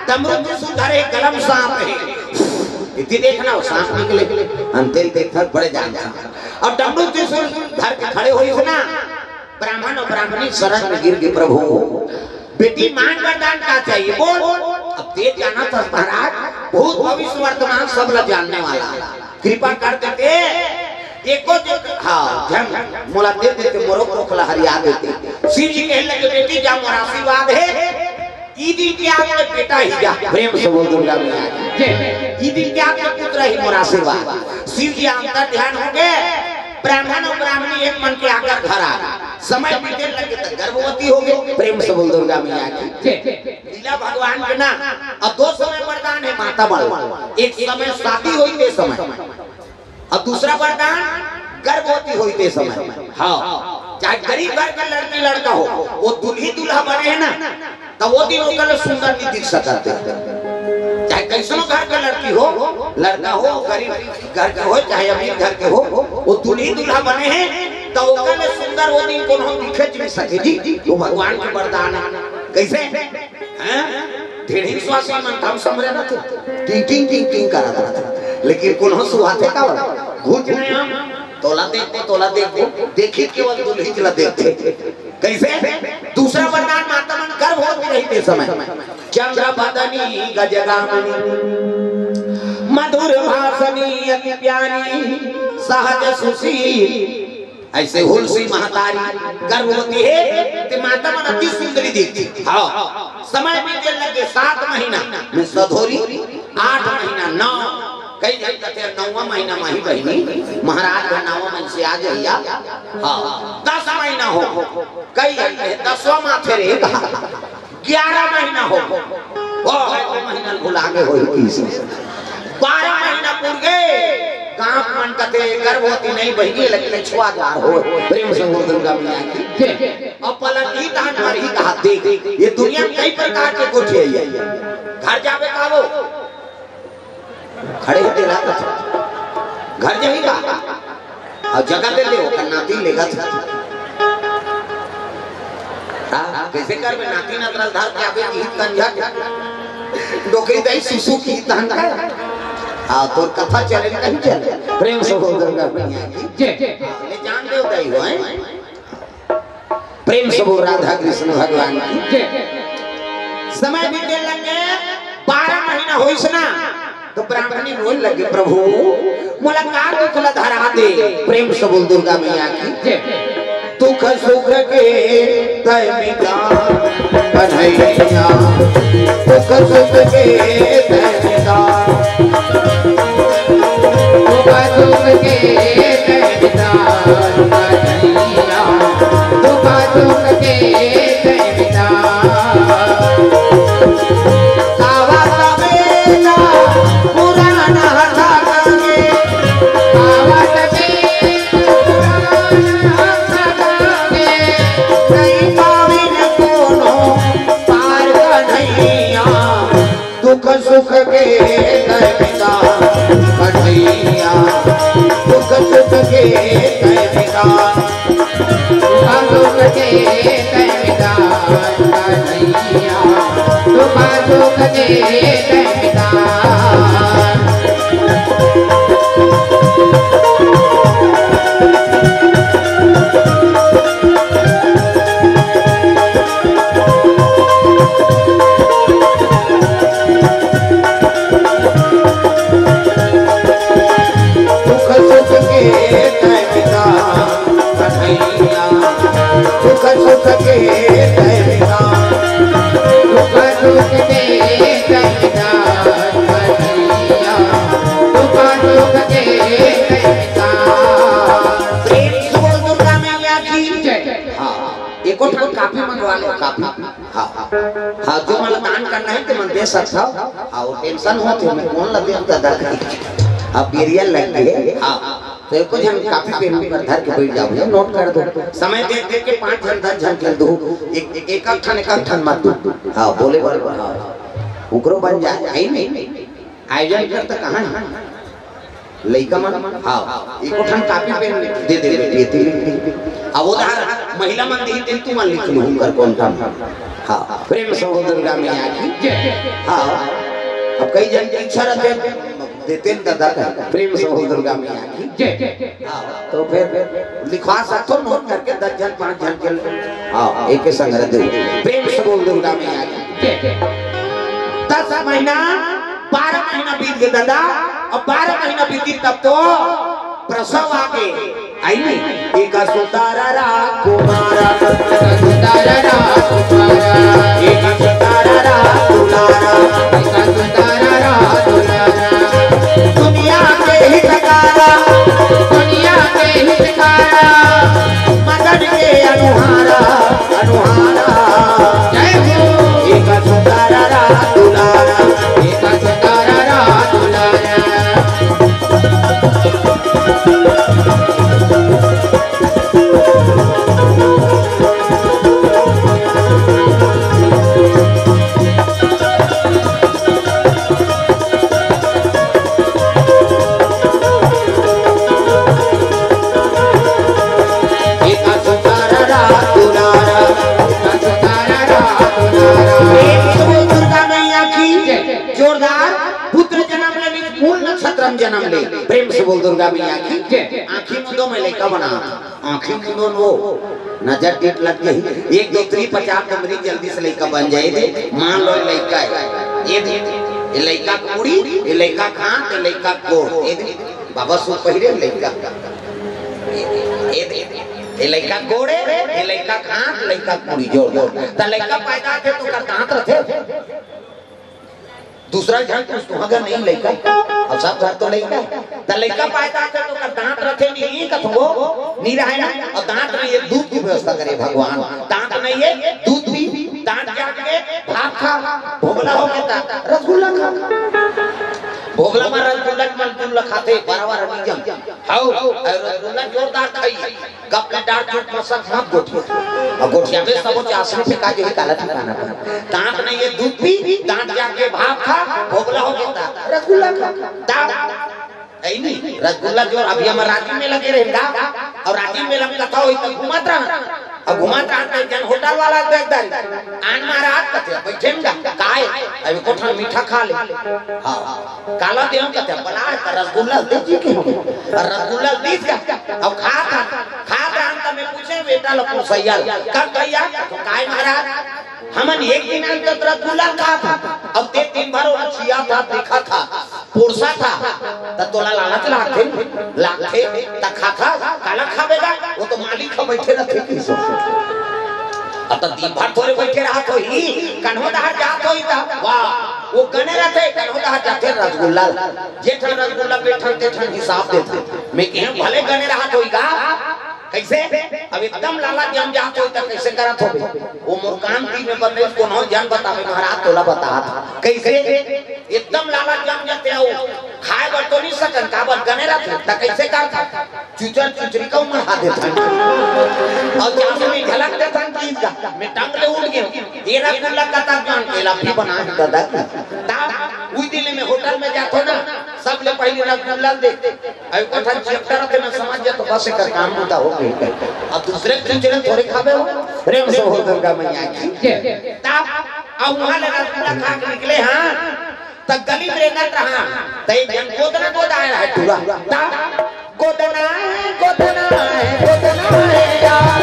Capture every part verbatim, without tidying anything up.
डमरू त्रिशूल धरे, गला म सांप हे। इति देखना हो, सांप निकले। अंतेल देखत बड़े जान था। अउ डमरू त्रिशूल धर के खड़े होइस ना, ब्राह्मण अउ ब्राह्मणी शरण में गिर गे, "प्रभु, बेटी मांग वरदान का चाहिए, बोल।" अब दे जाना था महाराज, भूत भविष्य वर्तमान सब ला जानने वाला। कृपा कर देते, एको दिन, हाँ, झन मोला दे देते, मोरो कोख ला हरिया देते। शिव जी कहे लगे, "बेटी जा, मोर आशीर्वाद हे, ई दिन के आज ले बेटा ही जा।" प्रेम से बोल दुर्गा मैया की। जय। "ई दिन के आज ले पुत्र ही मोर आशीर्वाद।" शिव जी अंतर ध्यान हो गए, ब्राह्मण अउ ब्राह्मणी एक मन के आकर घर आ गए। समय बीते लगे तो गर्भवती हो गए। प्रेम से बोल दुर्गा मैया की। जय। लीला भगवान के ना, अब दो समय वरदान हे माता मन। एक समय शादी होई ते समय, अउ दूसरा वरदान गर्भवती होई ते समय। हाँ, चाहे गरीब घर के लड़की लड़का हो, वो दुल्ही दूल्हा बने हे ना, त वो दिन ओकर ले सुंदर नहीं दिख सकत हे। चाहे कैसनो घर के लड़की हो, लड़का हो, गरीब घर के हो, चाहे अमीर घर के हो, वो दुल्ही दूल्हा बने हे, त ओकर ले सुंदर वो दिन कोनो दिखे नहीं सके जी। वो भगवान के वरदान हे। कैसे? हैं? ढेढ़ी विश्वासी मन त हम समरे रथे। टिंग, टिंग, टिंग, टिंग करत रथे। लेकिन कोनो सुहाथे का वाला? घुच नहीं हम। तोला देखबो, तोला देखबो। देखी केवल दुल्ही ला देखथे। कैसे? दूसरा वरदान माता मन गर्भवती रही ते समय। "चंद्र बदनी गजगामिनी, मधुर भाषणी अति प्यारी, सहज सुशील।" ऐसे हुलसी महतारी गर्भवती हे, ते माता मन अति सुंदरी दिखती। हाँ, समय बीते लगे, सात महीना में सधोरी, आठ महीना, नौ, कई झन कथे नौवां महीना माही बहिनी, महाराज ह नौवां मन से आ जइया। हाँ, दस महीना हो, कई झन कहे दसवां माथे रे, ग्यारह महीना हो, वो है दो महीना भुला के होई किसी। बारह महीना पुर गए, गांव मन कथे गर्भवती नहीं बहिनी, लेकिन छुआ द्वार हो। प्रेम से बोल दुर्गा मैया की। जय। अब पलक ही दान मरही कहा, देख, ये दुनिया में कई प्रकार के गोठिया है। घर जाबे का वो? खड़े होके लागत हे। घर जाही का? अउ जगह दे दे, ओकर नाती लेगत हे। हाँ, कैसे करबे? नाती नतरल धर के आबे, गीत कंझट। डोकरी दाई सुसु की तहन का। हाँ, तोर कथा चले नहीं चले। प्रेम से बोल दुर्गा मैया की। जय। हाँ, ले जान देव दाई हो, हैं? प्रेम से बोल राधा कृष्ण भगवान की। जय। समय बीते लगे, बारह महीना होइस ना, तो ब्राह्मणी रोए लगे, "प्रभु, मोला का दुख ला धरा दे?" प्रेम से बोल दुर्गा मैया की। जय। दुख सुख के तय मिटा कन्हैया, दुख सुख के तय मिटा। दुख सुख के तय मिटा कन्हैया, दुख सुख के तय मिटा। सावा सवेरा पुराना हटा के, सावा सवेरा पुराना हटा के, नहीं पाविन कोनो पार कन्हैया। दुख सुख के तय मिटा कन्हैया, दुख सुख के तय मिटा। दुख सुख के तय मिटा कन्हैया, दुख सुख के तय मिटा। दुख सुख के तय मिटा कन्हैया, दुख सुख के तय मिटा। दुख सुख के तय मिटा कन्हैया, दुख सुख के तय मिटा। प्रेम से बोल दुर्गा मैया की। जय। हाँ, एको ठन कापी मंगवा लो, कापी। हाँ, हाँ, जो मन दान करना हे, ते मन दे सकत हो। हाँ, वो tension होत हे, मैं कोन ला देव दादा। हाँ, बेरिया लग गे। हाँ, तो एको झन कापी पेन पर धर के बैठ जाओ भैया, note कर दो। समय देख देख के पांच झन, दस झन कर दो। एक, एक, एक ठन, एक ठन मत दो। हाँ, बोले बर, हाँ, उकरो बन जाए, हे नहीं? आयोजन करता कहाँ हे? लइका मन, हाँ, एको ठन कापी पेन दे दे बेटी, एती लिख दे। अब उधार महिला मन दिही तेन तुमन लिख लूँ, ओकर कौन काम। हाँ, प्रेम से बोल दुर्गा मैया की जय। हाँ, अब कई जन के इच्छा रहते, देते न दादा कहे। प्रेम से बोल दुर्गा मैया की जय। हाँ, तो फिर लिखवा सकथो, नोट करके दस जन, पाँच जन के। हाँ, एक के संग रख दो। प्रेम से बोल दुर्गा मैया की जय। दस महीना, बारह महीना बीत गए दादा। अब बारह महीना बीती तब तो प्रसव आगे। आई नहीं? एक सुतारा राजकुमारा, एक सुतारा राजकुमारा, एक सुतारा राजकुमारा, एक सुतारा राजकुमारा। दुनिया के हितकारा, दुनिया के हितकारा, मदन के अनुहारा, अनुहारा। जय हो। एक सुतारा राजकुमारा, एक सुतारा राजकुमारा। प्रेम से बोल दुर्गा मैया की। जोरदार। पुत्र जन्म ले, मूल नक्षत्र में जन्म ले। प्रेम से बोल दुर्गा मैया की। आँखी मुंदो में लइका बना। आँखी मुंदो न वो नजर टिट लग गई। एक दो तीन पचास नंबरी जल्दी से लइका बन जाए दे। मान लो लइका है, ये दे, ये लइका कुड़ी, ये लइका खान, ये लइका गोड़, ये दे, बाबा सूट पहिरे लइका, ये दे, ये लइका गोड़े, ये लइका खान, लइका कुड़ी जोड़ दो। त लइका पैदा थे तो ओकर दांत रथे। दूसरा झन कुछ तो अगर नहीं लइका, अब सब घर तो लइका है। त लइका पैदा थे तो ओकर दांत रथे नहीं, कथो नहीं रहे ना। और दांत नहीं, ये दूध की व्यवस्था करे भगवान। दांत नहीं है, दूध पी, दांत जाम के भात खा, भोगला हो के ता रसगुल्ला खा। भोगला में रसगुल्ला, रसगुल्ला खाथे, बराबर नहीं जम। हाउ, और रसगुल्ला जोरदार खाई। गप ले डार चुप मसक मत गोठिया। और गोठिया में सबो चासनी पे का जो है काला ठिकाना पर। दांत नहीं है, दूध पी, दांत जाम के भात खा, भोगला हो के ता रसगुल्ला खा। ता ऐ नहीं, रसगुल्ला जो अभी हम राजिम मेला गे रहेन गा, और राजिम मेला में कथा होई त घूमत रहा। अब घूमत रहा त एक जन होटल वाला देख दारी। आन महाराज कथे, "बैठे में गा, काय? अभी कोठन मीठा खा ले।" हाँ, हाँ। काला देव कथे, "बला है त रसगुल्ला दे जी के हो।" और रसगुल्ला दीस गा, अब खात रहा, खात रहा त मैं पूछे बेटा ल पुरसैया ल, "कब भैया?" तो, "काय महाराज?" हमन एक दिन अंत रसगुल्ला खात हन, अब ते दिन भर ओला छिया था, देखा था, पोरसा था, त तोला लालच लागथे, लागथे, त खाता, काला खाबे गा, वो तो मालिक ह बैठे रहथे किसो। अब त दिन भर थोरे बैठे रहत होही, कन्हो डहर जात होही त, वाह, वो गने रहथे, कन्हो डहर जाथे रसगुल्ला, जे ठन रसगुल्ला बेठन, ते ठन हिसाब देथे। मैं कहें भले गने रहत होही गा, कइसे? अब एकदम लालच जम जात होही त कइसे करत होबे? वो मोर कान तीर में बतइस, कोनो झन बतावे, महाराज तोला बतात। कइसे? एकदम लालच जम जाथे, खाए बर तो नहीं सकन, काबर गने रथे, त कइसे करथे? चुचर चुचरी का उमर हा देथे। और चासनी झलक देथे, तीज का, मैं टंग ले उठ गया। ये रसगुल्ला कतक जान, एला भी बना के दादा की। ता, उही दिन में होटल में जाथो ना, सबले पहले रसगुल्ला दे। अउ कठन चैप्टर के मैं समझ जाथो, बस एकर काम बूता हो गई। अब दूसरे के चैनल थोड़े खाबे हो। प्रेम से बोल दुर्गा मैया की। तब अब वहां ले रसगुल्ला खा के निकले, हाँ, त गली में रेंगत रहा, त एक जन गोदना गोदाए रहा टूरा। तब गोदना है, गोदना है, गोदना है यार।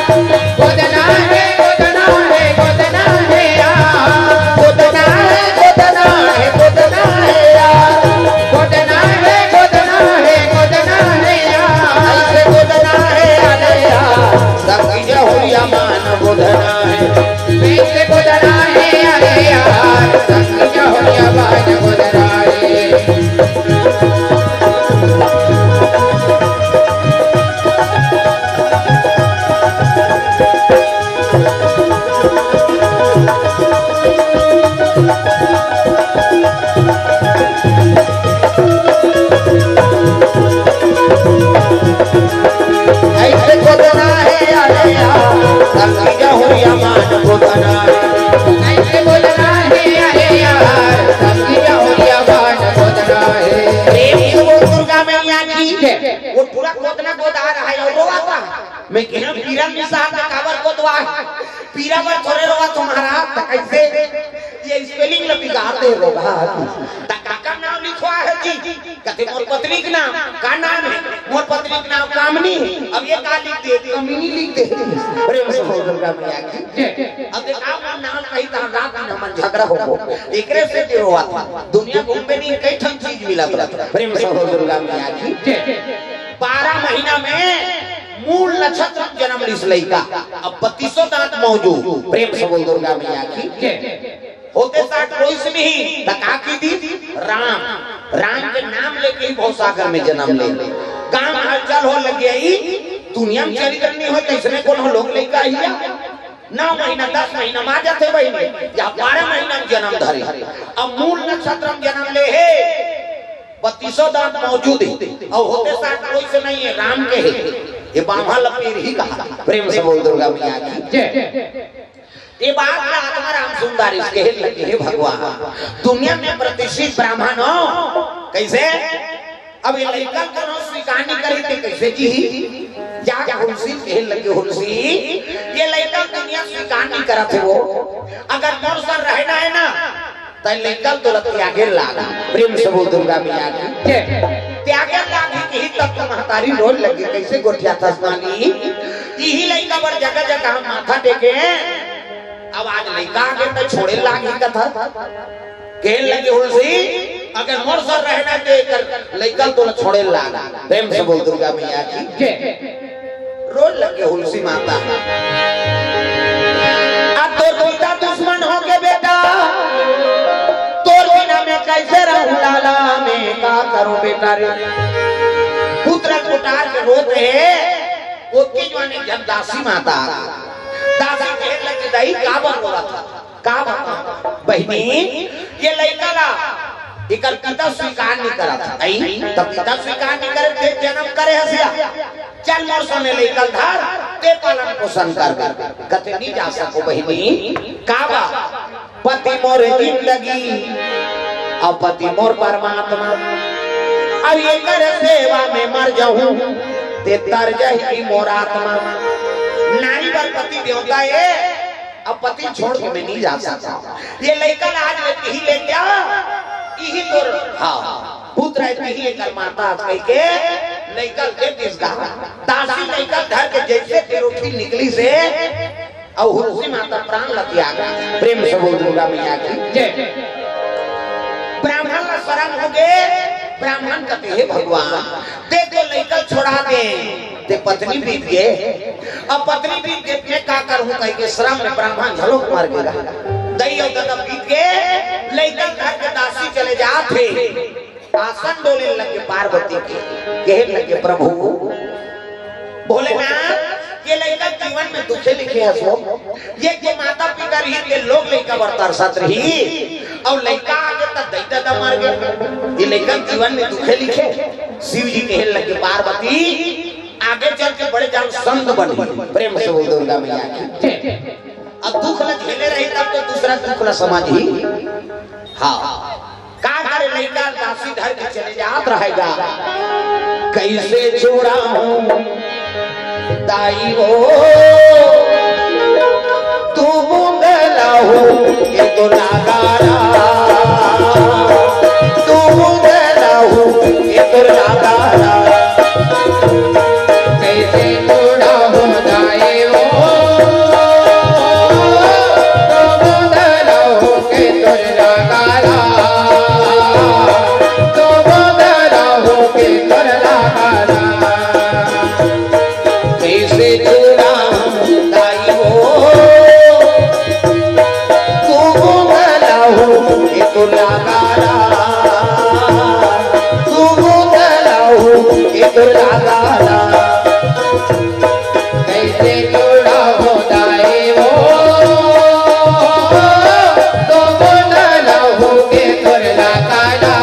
गोदना है, गोदना है, गोदना है यार। गोदना है, गोदना है, गोदना है यार। गोदना है, गोदना है, गोदना है यार। ऐसे गोदना है, अरे यार, सबकी जहुरिया मान गोदना है। ऐसे गोदना है, अरे यार, सबकी जहुरिया मान गोदना है। ऐसे गोदना है, अरे यार, संगी जहुरिया मान गोदना है। ऐसे गोदना है, अरे यार, संगी जहुरिया मान गोदना है। प्रेम से बोल दुर्गा मैया की जय। वो पूरा गोदना गोदा रहा है और रोवा था। मैं कह रहा हूँ, किरण निषाद ने काबर को पीरा बर थोरे रोवत हो महाराज, त कइसे? ये स्पेलिंग ल बिगाड़ दे रोगा। त काकर नाम लिखवा हे जी? कथे मोर पत्नी के नाम। का नाम हे? मोर पत्नी के नाम कामनी। अब ये का लिख दे? कमीनी लिख दे। प्रेम से बोल दुर्गा मैया की। अब देखा, मोर नाम कही त रात दिन हमन झगड़ा होबो। एकरे से के रोवत हे। दुनिया घूमबे नहीं, कई ठन चीज मिलत रहिथे। प्रेम से बोल दुर्गा मैया की। बारह महीना में मूल नक्षत्र में जन्म लिस लइका। अब बत्तीसों दांत मौजूद। प्रेम से बोल दुर्गा मैया की। होते साठ कोई से नहीं, त का की दी? राम। राम के नाम लेके ही भवसागर में जन्म ले। गांव हलचल हो लग गया ही, दुनिया में चरित्र नहीं हो, कैसने कौन हो लोग लइका ही या? नौ महीना, दस महीना में आ जाथे बहिनी, या बारह महीना में जन्म धरे। अब मूल नक्षत्र में जन्म ले हे, बत्तीसों दांत मौजूद हे, अउ होते साठ कोई से नहीं हे, राम के हे। ये बाम्हा ल पीर ही कहा। प्रेम से बोल दुर्गा मैया की। जय। ये बात ला आत्मा राम सुंदर इसके हे लगे, हे भगवान, दुनिया में प्रतिष्ठित ब्राह्मण हो, कैसे? अब ये लइका कोनो स्वीकार नहीं करी ते कैसे जी? जाके हुलसी कहे लगे, हुलसी, ये लइका दुनिया स्वीकार नहीं करत हे वो। अगर मोर संग रहना हे ना, त लइका ल तोला त्यागे लाग। प्रेम से बोल दुर्गा मैया की। जय। त्यागे लाग ही कही तब तो महतारी रोए लगे, कैसे गोठियाथस मानी? इही लइका बर जगह जगह हम माथा टेके, अब आज लइका आगे त छोड़े लाग ही कथा। कहे लगे हुलसी, अगर मोर संग रहना हे त एकर लइका ल तोला छोड़े लाग। प्रेम से बोल दुर्गा मैया की। जय। रोए लगे हुलसी माता। आ तोर पिता दुश्मन हो के बेटा, तोर बिना मैं कैसे रहूं लाला, मैं का करूं बेटा रे। पुत्र कुटार के रोत हे, ओतके जुवार एक झन दासी माता। दासी कहे लगे, दाई, काबर रोवत हस? का बात? बहिनी, ये लइका ला एकर पिता स्वीकार नहीं करत हे। त पिता स्वीकार नहीं करे, ते जन्म करे हस या। चल मोर संग लइका ल धर, ते पालन पोषण कर। कथे नहीं जा सकों बहिनी, का बात? पति मोर जिंदगी, अउ पति मोर परमात्मा। अब एकर सेवा में मर जाहूं, ते तर जाही मोर आत्मा। नारी बर पति देवता हे, अब पति छोड़ के मैं नहीं जा सकता। ये लइका ला आज ले तिही ले जा, इही तोर, हाँ, पुत्र हे, तिही एकर माता कह के लइका दे दिस गा। दासी लइका धर के जैसे तिरोठी निकलिस हे, अउ हुलसी माता प्राण ल त्याग। प्रेम से बोल दुर्गा मैया की। जय। ब्राह्मण ला शरम हो गे, ब्राह्मण कथे, हे भगवान, ते तो लइका छोड़ा दे, ते पत्नी बीत गे। अब पत्नी बीत गे, मैं का करहूं कह के शरम में ब्राह्मण घलो मर गे। दई अउ ददा बीत गे, लइका घर के दासी चले जात हे। आसन डोले लगे पार्वती के, कहे लगे, प्रभु भोलेनाथ, ये लइका जीवन में दुखे लिखे हस वो। ये के माता पिता रही, ये लोग लइका बर तरसत रही, अउ लइका आगे त दई ददा मर गे। ये लइका जीवन में दुखे लिखे। शिव जी कहे लगे, पार्वती, आगे चल के बड़े जान संत बन। प्रेम से बोल दुर्गा मैया की। अब दुख ल झेले रही तब तो दूसरा दुख ल समझही। हाँ, का करे, लइका दासी धर के चले जात रहेगा। कैसे छोड़ाहूं दाई वो, तू बूंद लहू के तो नगारा, तू बूंद लहू के तो नगारा। कैसे छोड़ाहूं दाई वो, तो बूंद लहू के तोर नगारा, तो बूंद लहू के तोर नगारा। कैसे छोड़ाहूं दाई वो, तू बूंद लहू के तोर नगारा, तू बूंद लहू के तोर नगारा। कैसे छोड़ाहूं दाई वो, तो बूंद लहू के तोर नगारा,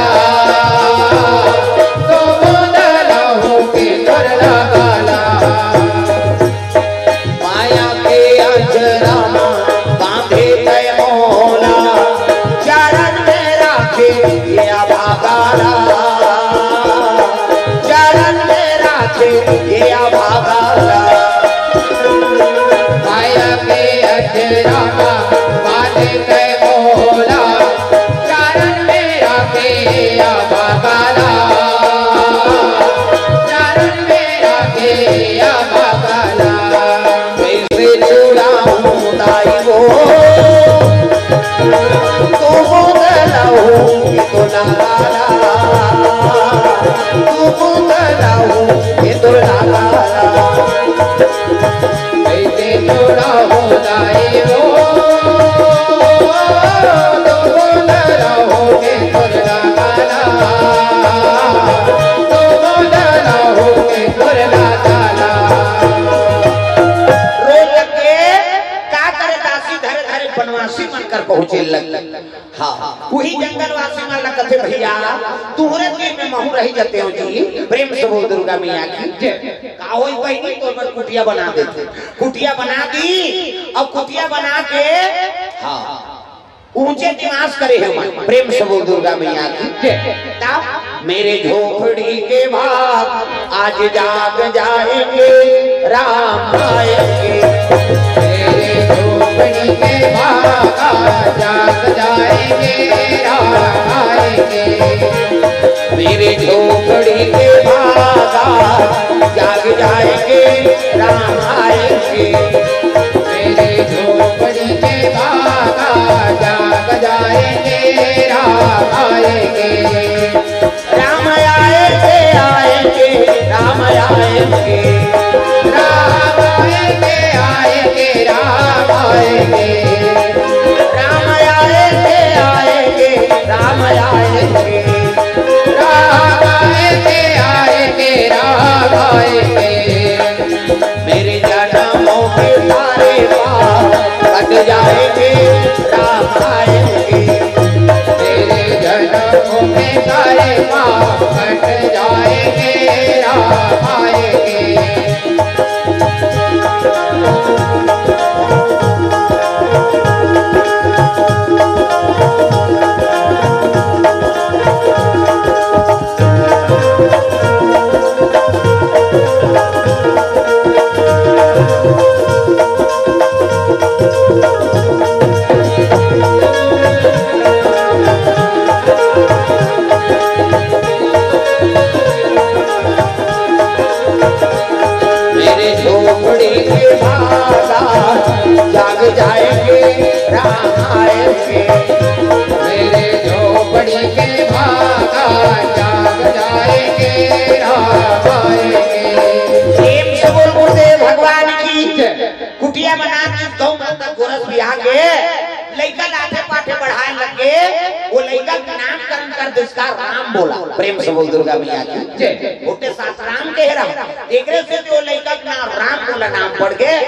तो बूंद लहू के तोर नगारा। माया के अचरा म बांधे तै मोला, चरण में राखे ये अभागा ला, चरण में राखे ये अभागा ला। माया राधा वाले के मोला, चरण में राखे अभगला, चरण में राखे अभगला। कैसे छुड़ाऊं दाई वो, तू गोद लहू के तो लाला, तू गोद लहू के तो लाला। कैसे छुड़ाऊं दाई वो, तू गोद लहू के तो लाला, तू गोद लहू के तो लाला। रोज के का करे दासी धरे धरे बनवासी मन कर पहुँचे लग। हाँ, उही जंगलवासी मन ला कथे, "भैया, तुहरे तीर में महूँ रहि जातेंव जी।" प्रेम से बोल दुर्गा मैया की जय। का होई बहिनी, तोर बर कुटिया बना देथे। कुटिया बना दी, अउ कुटिया बना के, हाँ, ऊंचे निवास करे हे मन। प्रेम से बोल दुर्गा मैया की जय। तब मेरे झोपड़ी के भाग आज जाग जाएंगे, राम आएंगे। मेरे झोपड़ी के भाग आज जाग जाएंगे, राम आएंगे। मेरे झोपड़ी के भाग आज जाग जाएंगे, राम आएंगे। मेरे झोपड़ी के भाग आज जाग जाएंगे, राम आएंगे। राम आएंगे, आएंगे, राम आएंगे। राम आएंगे, आएंगे, राम आएंगे। राम आएंगे, आएंगे, राम आएंगे। राम आएंगे, आएंगे, राम आएंगे। मेरे जन्मों के सारे पाप कट जाएंगे, राम आएंगे। मेरे जन्मों के सारे पाप कट जाएंगे, राम आएंगे। मेरे झोपड़ी के भागा जाग जाएंगे, राम आएंगे। मेरे झोपड़ी के भागा जाग जाएंगे, राम आएंगे। प्रेम से बोल गुरुदेव भगवान की। कुटिया बना के गौ माता गोरस बिहा के लइका लाठे पाठे बढ़ाए लग गे, वो लइका के नामकरण कर दे, उसका राम बोला। प्रेम से बोल दुर्गा मैया की जय। छोटे सास राम कहे रहा, एकरे से जो लइका के नाम राम बोला, नाम पड़ गे।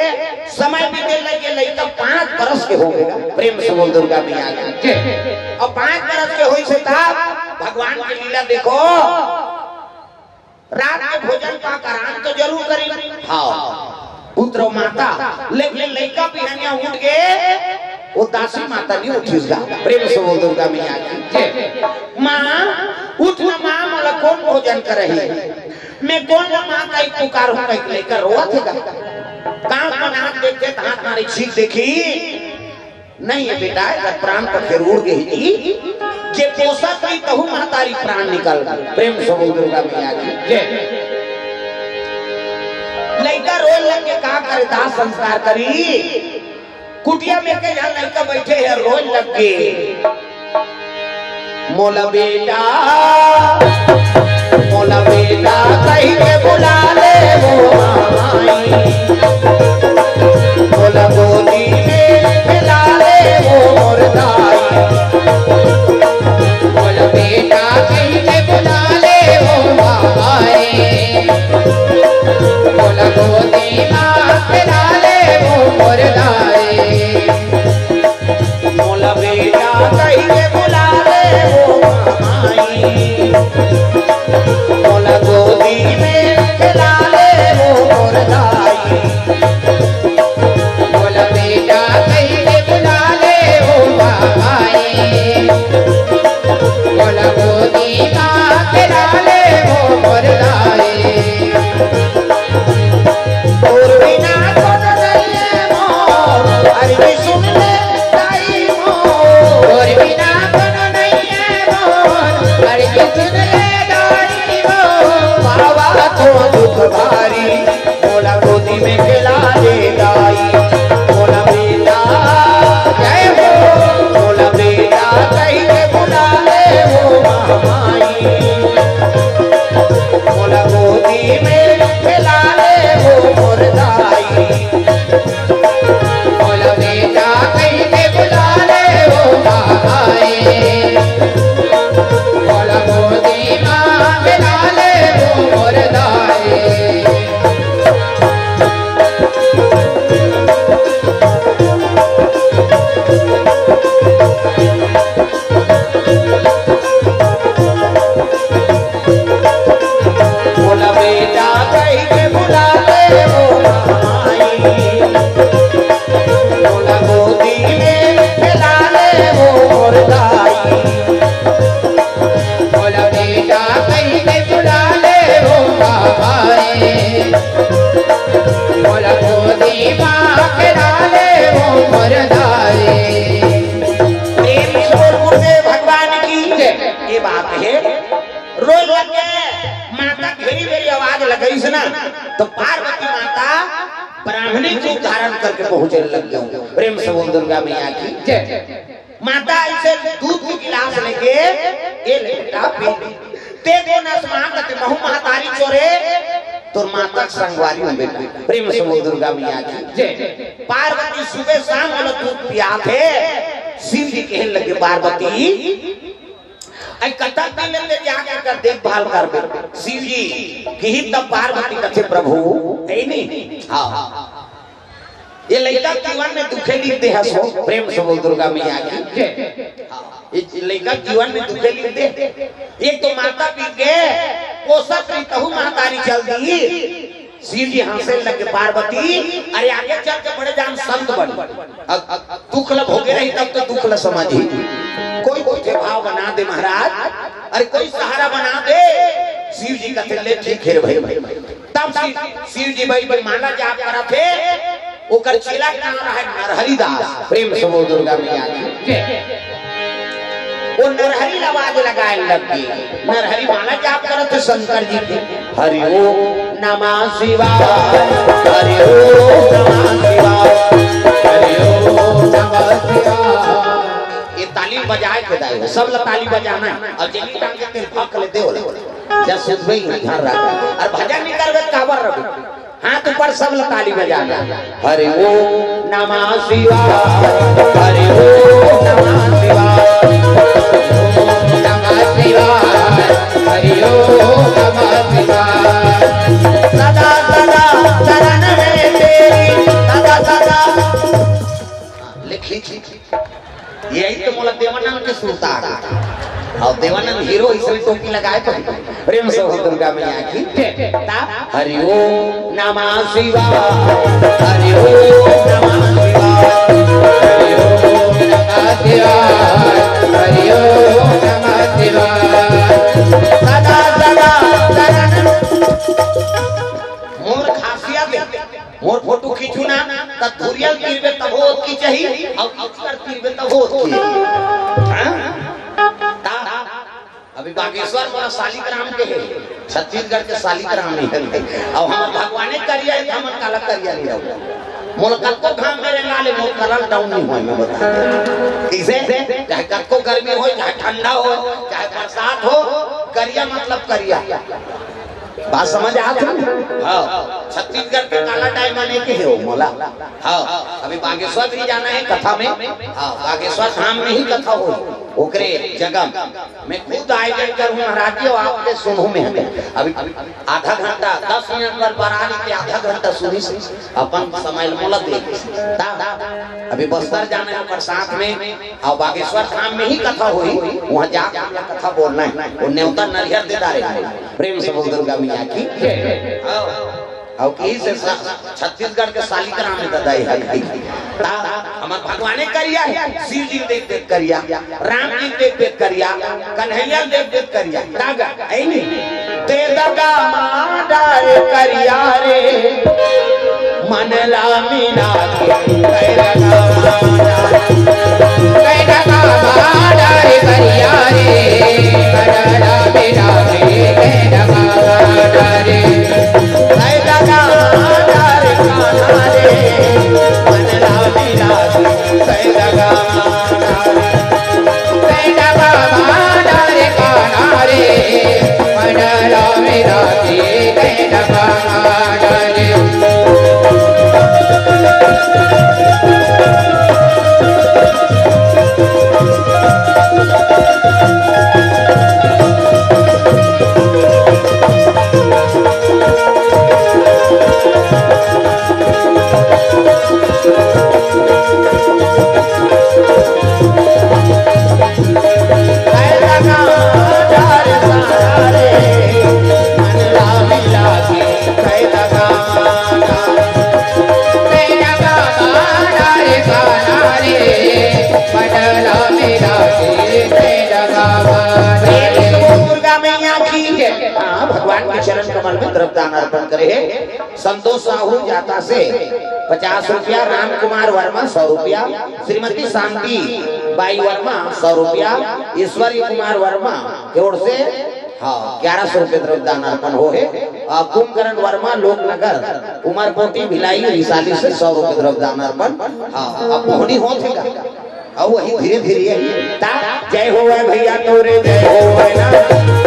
समय बीते लगे, लइका पाँच बरस के हो गे। प्रेम से बोल दुर्गा मैया की जय। अब पाँच बरस के होई से तब भगवान की लीला देखो। रात के भोजन पाक आराम तो जरूर करी। हाँ। पुत्र माता, लेकिन लइका बिहनिया उठ गे, वो दासी माता नहीं उठिस गा। प्रेम से बोल दुर्गा मैया की जय। माँ, उठ ना माँ, मोला कोन भोजन करही? मैं कोन ला माँ कहि पुकारहूँ, कहि लइका रोवत हे गा। कांख मन हाथ देखे, हाथ मारे छींक देखी। नहीं हे बेटा, एकर प्राण पर जरूर गे जी। जे पोसत रही, तहू महतारी प्राण निकल गे। प्रेम से बोल दुर्गा मैया की जय। लइका रोए लग गे, का करे, दाह संस्कार करी। कुटिया में के जहाँ लइका बैठे हे, रोए लग गे। मोला बेटा, मोला बेटा कहि के बुला ले वो माई, मोला गोदी में खेला ले वो मोर दाई। मोला बेटा कहि के बुला ले वो माई, मोला गोदी में खेला ले वो मोर दाई। मोला बेटा कहि के बुला ले वो माई, मोला गोदी में खेला ले वो मोर दाई। मोला बेटा कहि के बुला ले वो माई, मोला गोदी में खेला ले वो मोर दाई। तोर बिना कोनो नइ हे मोर, अरे के बात हे, रोए लग गे। माता घेरी बेरी आवाज लगाइस ना, तो पार्वती माता ब्राह्मणी रूप धारण करके पहुंचे लग गे। प्रेम से बोल दुर्गा मैया की जय। माता ऐसे दूध के गिलास लेके, "ए ले बेटा, पी। ते दे नस मां, ते महू महतारी चोरे, तोर माता के संगवारी हूं बेटा।" प्रेम से बोल दुर्गा मैया की जय। पार्वती सुबह शाम वाला दूध पियाथे। शिव जी कहने लगे, "पार्वती, अई कतक दिन ले जाके कर देखभाल करबे?" शिव जी कही तब पार्वती कथे, "प्रभु, हे नहीं, हाँ, ये लइका जीवन में दुखे लिख दे हस हो।" प्रेम से बोल दुर्गा मैया की जय। हाँ, ये लइका जीवन में दुखे लिख दे। एक तो माता पी के पोसत रही, तहू महतारी चल दी। शिव जी हंसे लगे, "पार्वती, अरे आगे चल के बड़े जान संत बन। अब, अब दुख ल भोगे रही तब तो दुख ल समझी। कोई कोई के भाव बना दे महाराज, अरे कोई सहारा बना दे।" शिव जी कथे, "ले ठीक हे रे भाई।" तब शिव, शिव जी भाई, भाई माला जाप करत हे, ओकर चेला के नाम रहे नरहरि दास। प्रेम से बोल दुर्गा मैया की जय। वो नरहरि आवाज लगाए लग गई। नरहरि माला जाप करत हे शंकर जी के। हरि ओम नमः शिवाय, हरि ओम नमः शिवाय, हरि ओम नमः शिवाय। ये ताली बजाए के दाई हो, सब ला ताली बजाना हे। और जेनी टांग के तेल फाक ले दे हो, जा सुधवे ही घर रहा। और भजन नहीं करबे, काबर रहे? हाथ ऊपर, सब ताली बजाना। हरि ओम नमः शिवाय, हरि ओम नमः शिवाय, ओम नमः शिवाय, हरि ओम नमः शिवाय। सदा सदा चरण में तेरी, सदा सदा। लिख, लिख, लिख। यही तो मोला देवानंद के सुरता आ गया। और देवानंद हीरो इसने टोपी लगाए तो प्रेम से हो दुर्गा मैया की। ता हरि ओम नमः शिवाय, हरि ओम नमः शिवाय, हरि ओम नमः शिवाय, हरि ओम नमः शिवाय। सदा सदा चरण मोर खासियत हे। मोर फोटो खींचू ना, त धुरियल तीरबे तभो ओतकी चाही, अउ इचकर तीरबे तभो ओतकी। हाँ? ता, अभी बागेश्वर मोला शालिग्राम के हे, छत्तीसगढ़ के शालिग्राम हे। अउ हमर भगवाने करिया हे, हमन काला करिया नहीं रहू। मोला कतको घाम में रेंगा ले, मोर कलर डाउन नहीं होय, मैं बता। कइसे? चाहे कतको गर्मी होय, चाहे ठंडा होय, चाहे बरसात हो, करिया मतलब करिया। बात समझ आत हे? हाँ, छत्तीसगढ़ के काला डायमंड हे के हे वो मोला। हाँ, अभी बागेश्वर भी जाना हे कथा में। हाँ, बागेश्वर धाम में ही कथा होही, ओकरे जगह में खुद आयोजन करूँ महाराज जी, अउ आपके सुनहू में हटे। अभी आधा घंटा, दस मिनट बर बरारी के आधा घंटा सुनी से अपन समय मोला दे। ता अभी बस्तर जाना हे ओकर साथ में, अउ बागेश्वर धाम में ही कथा होही, वहाँ जाके हमला कथा बोलना हे। वो नेवता नरियर दे डारे हे। प्रेम से बोल दुर्गा मैया की। हाँ। अउ कही से सा-, छत्तीसगढ़ के शालिग्राम में ददाई हे। ता हमर भगवाने करिया हे, शिव जी देख देख करिया, राम जी देख देख करिया, कन्हैया देख देख करिया। तागा, ऐ नहीं? दे दगा माडर करिया रे, मन ला मिला के, दे दगा माडर, दे दगा माडर करिया रे, मन ला मिला के, दे दगा माडर। दुर्गा मैया की जय। हाँ, भगवान के चरण कमल में द्रव्यदान अर्पण करे हे संतोष साहू जाता से पचास रुपया, राम कुमार वर्मा सौ रुपया, श्रीमती शांति बाई वर्मा सौ रुपया, ईश्वरी कुमार वर्मा के ओर से, हाँ, ग्यारह सौ रुपये द्रव्य दान अर्पण हो हे। अ, कुंभकर्ण वर्मा लोकनगर, उमरकोटी भिलाई रिसाली से सौ रुपये द्रव्य दान अर्पण। हाँ, अब पहुनी होत हे का? अब वही धीरे धीरे यही ता, जय हो भैया तोरे, जय हो ना,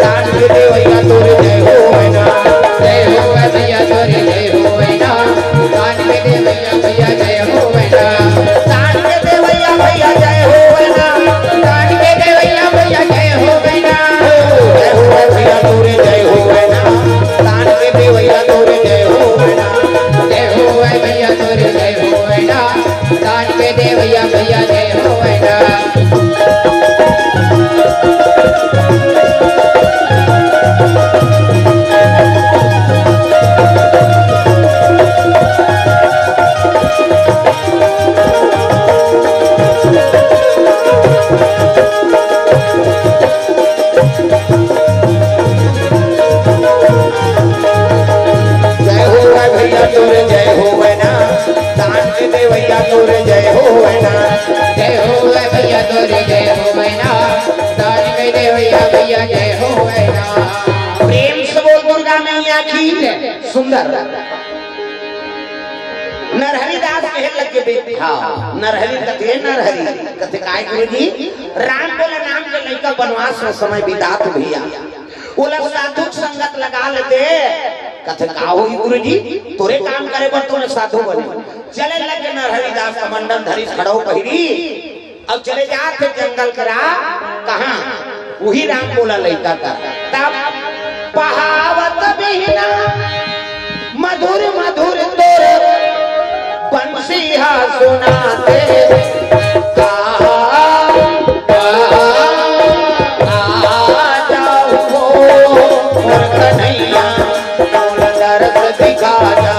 दान के दे भैया तोरे, जय हो ना। जय हो भैया तोरे, जय हो ना, दान के दे भैया, भैया जय हो ना। दान के दे भैया, भैया जय हो ना। दान के दे भैया, भैया जय हो ना। जय हो भैया तोरे, जय हो ना, दान के दे भैया तोरे, जय हो ना। जय हो भैया तोरे, जय हो ना, दान के दे भैया, भैया जय हो ना। जय हो भैया तोरे, जय हो ना, दान के दे भैया तोरे, जय हो ना। जय हो भैया तोरे, जय हो ना, दान के दे भैया, भैया जय हो ना। प्रेम से बोल दुर्गा मैया की जय। सुंदर। नरहरि दास कहे लगे बे, हाँ, नरहरि कथे, नरहरि कथे, काय गुरुजी? राम बोला नाम के लइका बनवास में समय बितात भैया, ओला साधु संगत लगा लेते। कथे का होई गुरुजी, तोरे काम करे बर तोरे साधु बने। चले लगे नरहरि दास कमंडल धरी खड़ो पहिरी, अब चले जात हे जंगल करा, कहाँ? वही राम बोला लइका का। तब पहावत बिहना मधुर मधुर तोर बंसी हा सुनाथे। आ, आ, आ जाओ हो मोर कन्हैया, मोला दरस दिखा जा।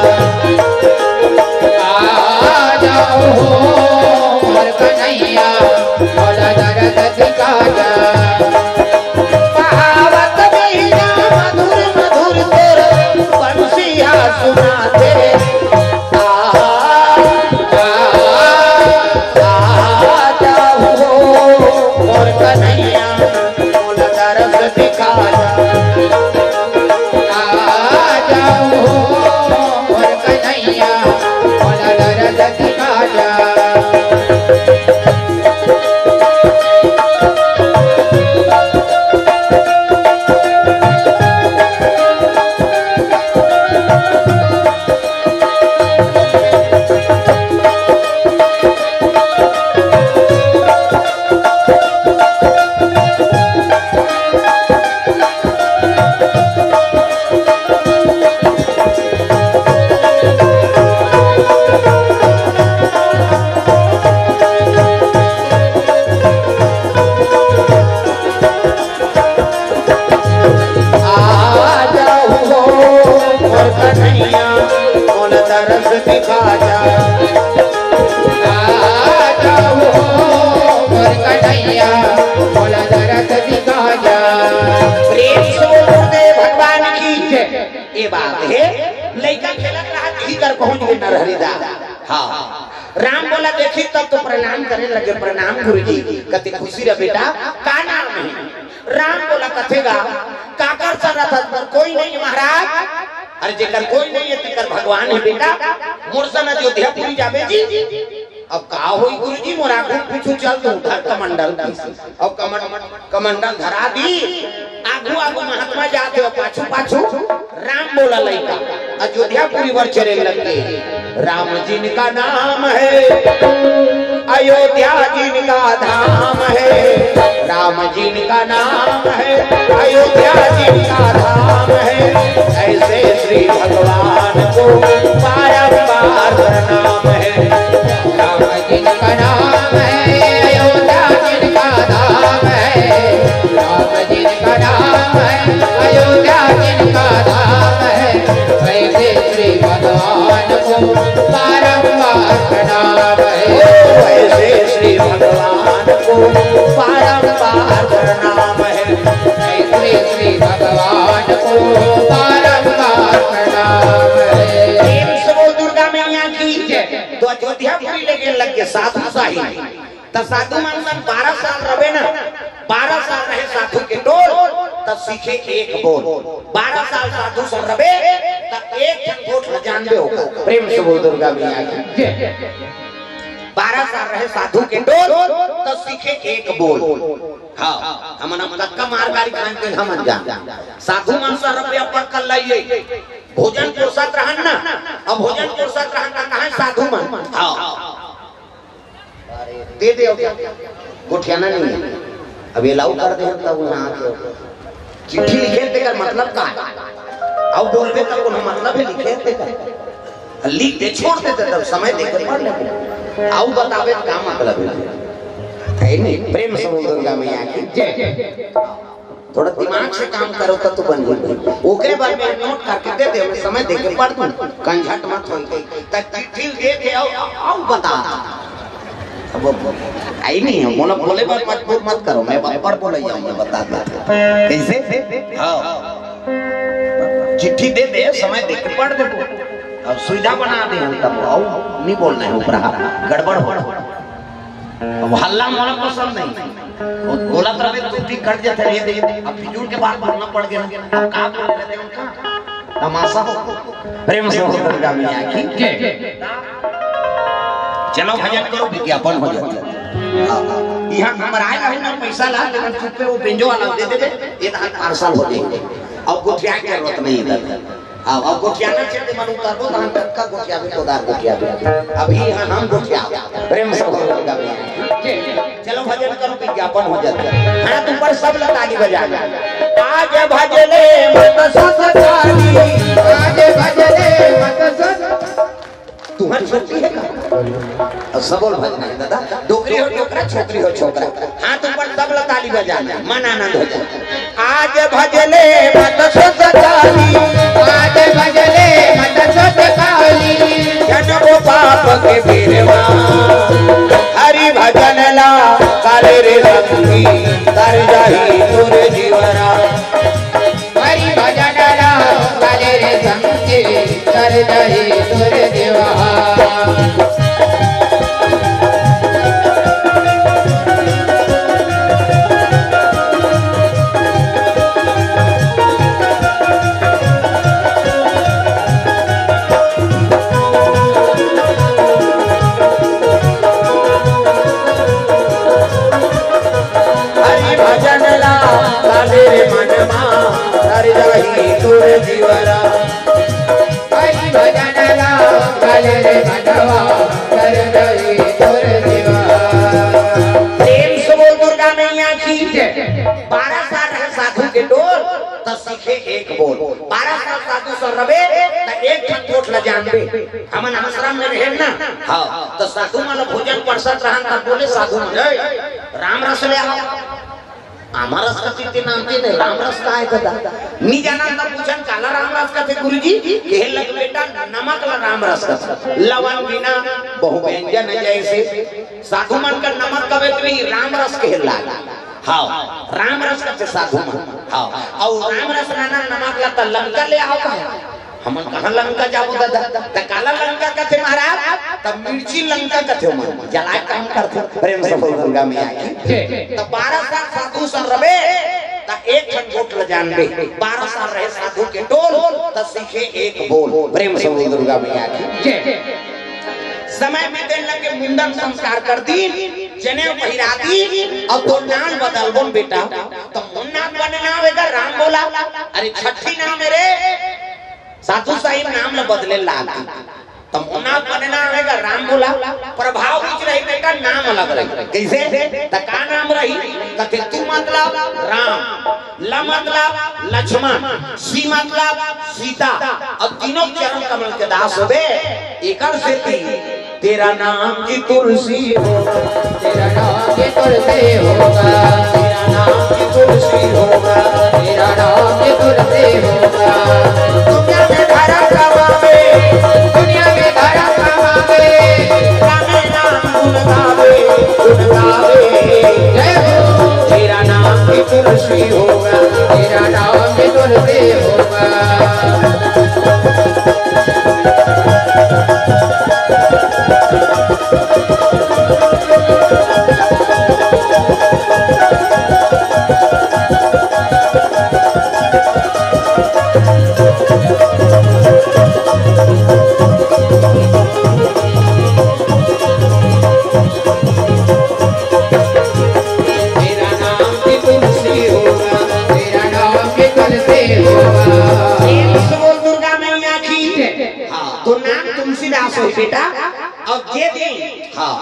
आ जाओ हो मोर कन्हैया, मोला दरस दिखा जा। पहावत बिहना मधुर मधुर तोर बंसिया सुनाथे। आ, आ, आ जाओ हो मोर कन्हैया, मोला दरस दिखा जा। आ जाओ हो मोर कन्हैया, मोला दरस दिखा जा। आ जाओ हो मोर कन्हैया, मोला दरस दिखा जा। आ जाओ हो मोर कन्हैया, मोला दरस दिखा जा। प्रेम से बोल गुरुदेव भगवान की जय। ये बात हे, लइका खेलत रहा, इही कर पहुंच गे नरहरि दास। हाँ, राम बोला देखी तब तो प्रणाम करे लगे, "प्रणाम गुरुजी।" कथे, "खुशी रह बेटा, का नाम हे?" राम बोला कथे गा, "काकर सन रथस मोर कोई नहीं महाराज।" "अरे जेकर कोई नहीं हे तेकर भगवान हे बेटा, मोर सन अयोध्यापुरी जाबे जी।" "अब का होई गुरुजी, मोर आगू पीछू चल तू धर कमंडल।" अब कमंड-, कमंडल धरा दी, आगू आगू महात्मा जात हे, पाछू पाछू राम बोला लइका अयोध्यापुरी बर चले लगे। राम जिनका नाम है, अयोध्या जिनका धाम है। राम जिनका नाम है, अयोध्या जिनका धाम है। ऐसे श्री भगवान को बारंबार प्रणाम है। राम जिनका नाम है, अयोध्या जिनका धाम है। राम जिनका नाम है, अयोध्या जिनका धाम है। ऐसे श्री भगवान को बारंबार प्रणाम है। ओ, ऐसे श्री भगवान को बारंबार प्रणाम है। ऐसे श्री भगवान को बारंबार प्रणाम है। प्रेम से बोल दुर्गा मैया की जय। तो अयोध्यापुरी लेके लग गए साधु साहिब। त साधु मन सन बारह सीखे एक बोल। बारह साल साधु संग रबे, त एक ठन गोठ ल जानबे ओकर। प्रेम से बोल दुर्गा मैया की। बारह साल रहे साधु के टोल, त सीखे एक बोल। हाँ, हमन अब कतका मार गारी खान के हमन जान। साधु मन संग रबे अब्बड़ कल्लइया। भोजन पोसत रहन ना, अब भोजन पोसत रहन त कहाँ साधु मन। हाँ। दे दे, अउ गोठियाना नहीं है। अब ये लाऊ कर दे, तब वहाँ आके चिट्ठी लिखे तेकर मतलब का है? अउ बोलबे तब कोनो मतलब है लिखे तेकर? लिख दे, छोड़ दे, तब समय दे के पढ़ ले। अउ बताबे का मतलब है? है नहीं, प्रेम से बोल दुर्गा मैया की जय। थोड़ा दिमाग से काम करो त तो बन गई। ओकरे बारे में नोट करके दे दे, मैं समय दे के पढ़ दूं, कंझट मत होई। त चिट्ठी दे दे, अउ, अउ बता। अब आई नहीं है, मोला बोले बर मजबूर मत करो, मैं बब्बर बोले जाऊं, मैं बता दे। कैसे? हाँ, चिट्ठी दे दे, समय दे के पढ़ देबो, अब सुविधा बना दे, तब अउ नहीं बोलना है, ऊपर गड़बड़ हो। अब हल्ला मोला पसंद नहीं। वो बोलत रहे तो ठीक कट जाते रहे थे। अब फिजूल के बात बोलना पड़ गया। अब का बोल रहे थे उनका? तमाशा हो। प्रेम से बोल दुर्गा मैया की जय। चलो भजन करो, विज्ञापन हो जाए। हाँ, हाँ। यहाँ हमर आए रहे ना पैसा ला, लेकिन चुप पे वो बेंजो वाला दे देबे, ये तो पार्सल हो जाएंगे। अब गोठिया की जरूरत नहीं है। हाँ, अब गोठियाना चाहिए, मन उतार दो, तो हम टक्का गोठिया भी, उधार गोठिया भी। अभी यहाँ हम गोठिया, प्रेम से बोल दुर्गा मैया की। चलो भजन करो, विज्ञापन हो जाता है। हाथ ऊपर, सब लोग ताली बजा। आज भजले मत सुत काली, आज भजले मत सुत। तुम्हारी छोटी है का? अब सब बोल भजना है दादा, डोकरी हो डोकरा, छोकरी हो छोकरा। हाथ ऊपर, सब लोग ताली बजाना, मन आनंद हो जाए। आज भजले मत सुत काली, आज भजले मत सुत काली। जन वो पाप के बीरवा, हरि भजन ला काले रे संगी, तर जाही तोर जीवरा। हरि भजन ला काले रे संगी, तर जाही तोर जीवरा। हरि भजन ला काले रे मनमा, तर जाही तोर जीवरा। हरि भजन ला काले रे मनमा, तर जाही तोर जीवरा। प्रेम से बोल दुर्गा मैया की जय। बारह साल रहे साधु के टोल, त सीखे एक बोल। बारह साल साधु संग रबे, त एक ठन गोठ ल जानबे। हमन आश्रम में रहे ना, हाँ, त साधु मन ल भोजन परसत रहन, त बोले साधु मन, "ए, राम रस ले आओ।" आमा रस कथे ते नाम ते नहीं, राम रस का है कदा? नी जाना त पूछन, "काला राम रस कथे गुरुजी?" कहे लग, "बेटा, नमक ला राम रस कथे, लवन बिना बहु व्यंजन जैसे।" साधु मन का नमक कबे तो नहीं, राम रस कहे लाग। हाँ, राम रस कथे साधु मन। हाँ, अउ राम रस लाना नमक ला त लंका ले आओ का? हमन कहाँ लंका जाबो दादा? त काला लंका कथे महाराज, त मिर्ची लंका कथे मन। जलाए काम करथे। प्रेम से बोल दुर्गा मैया की। त बारह साल साधु संग रबे, त एक ठन गोठ ल जानबे। बारह साल रहे साधु के टोल, त सीखे एक बोल। प्रेम से बोल दुर्गा मैया की। जय। समय बीते लगे, मुंडन संस्कार कर दीन, जनेऊ पहिरा दीन, अब तो नाम बदलबोन बेटा, त मुन्ना बने नाम एकर राम बोला। अरे छठी नाम है रे, साधु साहिब नाम ल बदले लाग, त मुन्ना बने नाम एकर राम बोला। प्रभाव बीच रही बेटा, नाम अलग रही। कैसे? त का नाम रही? कथे तू मतलब राम, ल मतलब लक्ष्मण, सी मतलब सीता। अब तीनों चरण कमल के दास होबे, एकर सेती तेरा नाम की तुलसी होगा, तेरा नाम की तुलसी होगा, तेरा नाम की तुलसी होगा, तेरा नाम की तुलसी होगा। दुनिया में धर्म कमावे, दुनिया में धर्म कमावे, रामे नाम गुण गावे, गुण गावे। जय हो। तेरा नाम की तुलसी होगा, तेरा नाम की तुलसी होगा। बेटा, अब जे दिन, हाँ,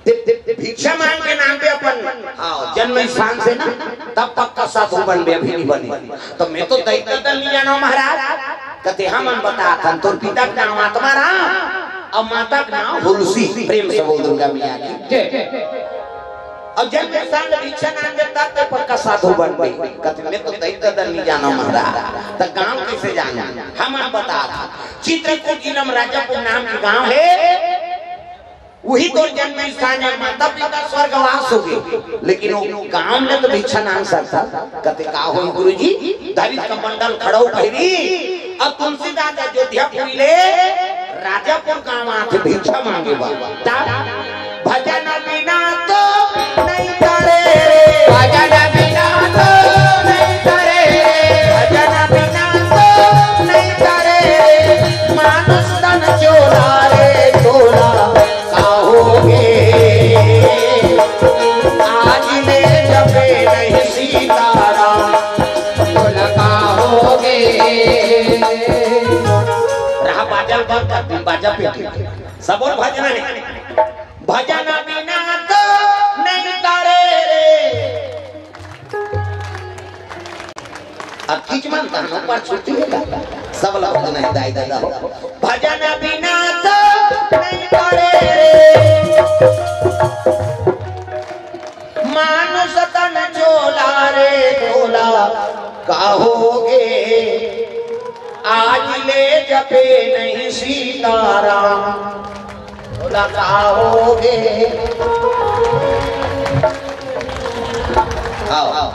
ते, ते, ते भिक्षा मांग के नाम पे अपन, हाँ, जन्म स्थान से ना, तब पक्का साधु बनबे, अभी नहीं बने। तो मैं तो दैत्य दल नहीं जानो महाराज। कथे हमन बताथन, तोर पिता के नाम आत्माराम, अउ माता के नाम हुलसी। प्रेम से बोल दुर्गा मैया की। जय। अउ जन्म स्थान ले भिक्षा मांग के तब ते पक्का साधु बनबे। कथे मैं तो दैत्य दल नहीं जानो महाराज, त गांव कैसे जानो? हमन बताथन, चित्रकूट जिला में राजापुर नाम के गांव हे, उही तोर जन्म स्थान हे, माता पिता स्वर्गवास हो गे, लेकिन वो गांव में तो भिक्षा मांग सकता। कथे का होही गुरुजी, धरित कमंडल खड़ाऊ पहिरी, अब तुलसीदास अयोध्यापुरी ले राजापुर गांव आथे भिक्षा मांगे बर। भजन बिना तो नहीं तरे रे, भजन बिना तो नहीं तरे रे, भजन बिना तो नहीं तरे रे, मानुष तन चोला रे चोला, का होगे? आज ले जपे नहीं सीताराम, बोला का होगे? रहा बाजा बंद कर दी, बाजा पे सब और भजना नहीं। भजन बिना तो नहीं तरे रे। अब किच मन तहन ऊपर छुट्टी हे का? सब ला भजन हे दाई दादा हो। भजन बिना तो नहीं तरे रे। मानुष तन चोला रे चोला, का होगे? आज ले जपे नहीं सीताराम, बोला का होगे? आओ, आओ।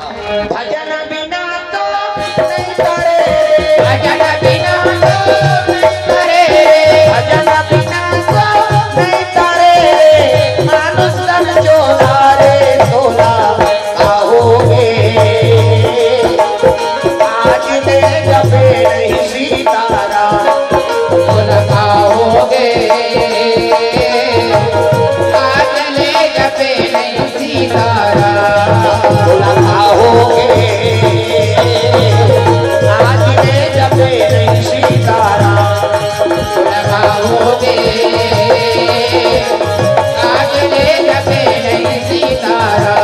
भजन बिना तो नहीं तरे रे, भजन बिना तो नहीं तरे रे, भजन बिना तो नहीं तरे रे, मानुष तन चोला रे चोला, का होगे? आज ले जपे नहीं सीताराम, बोला का होगे? आज ले जपे नहीं सीताराम, बोला का होगे? आज ले जपे नहीं सीताराम, बोला का होगे? आज ले जपे नहीं सीताराम।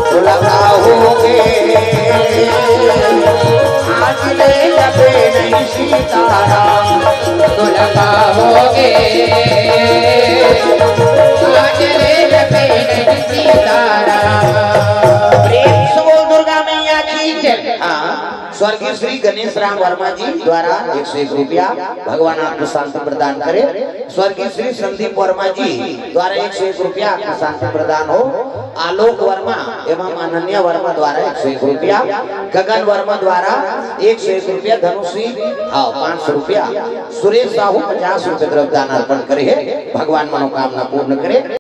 बोला का होगे? आज ले जपे नहीं सीताराम, बोला का होगे? आज ले जपे नहीं सीताराम। प्रेम से बोल दुर्गा मैया की जय। हाँ। स्वर्गीय श्री गणेश राम वर्मा जी द्वारा एक सौ एक रुपया भगवान आपको शांति प्रदान करे। स्वर्गीय श्री संदीप वर्मा जी द्वारा एक सौ एक रुपया आपको शांति प्रदान हो। आलोक वर्मा एवं अनन्या वर्मा द्वारा एक सौ एक रुपया, गगन वर्मा द्वारा एक सौ एक रुपया, धनुश्री, हाँ, पाँच सौ रुपया, सुरेश साहू पचास रुपये द्रव्य दान अर्पण करे हे। भगवान मनोकामना पूर्ण करे।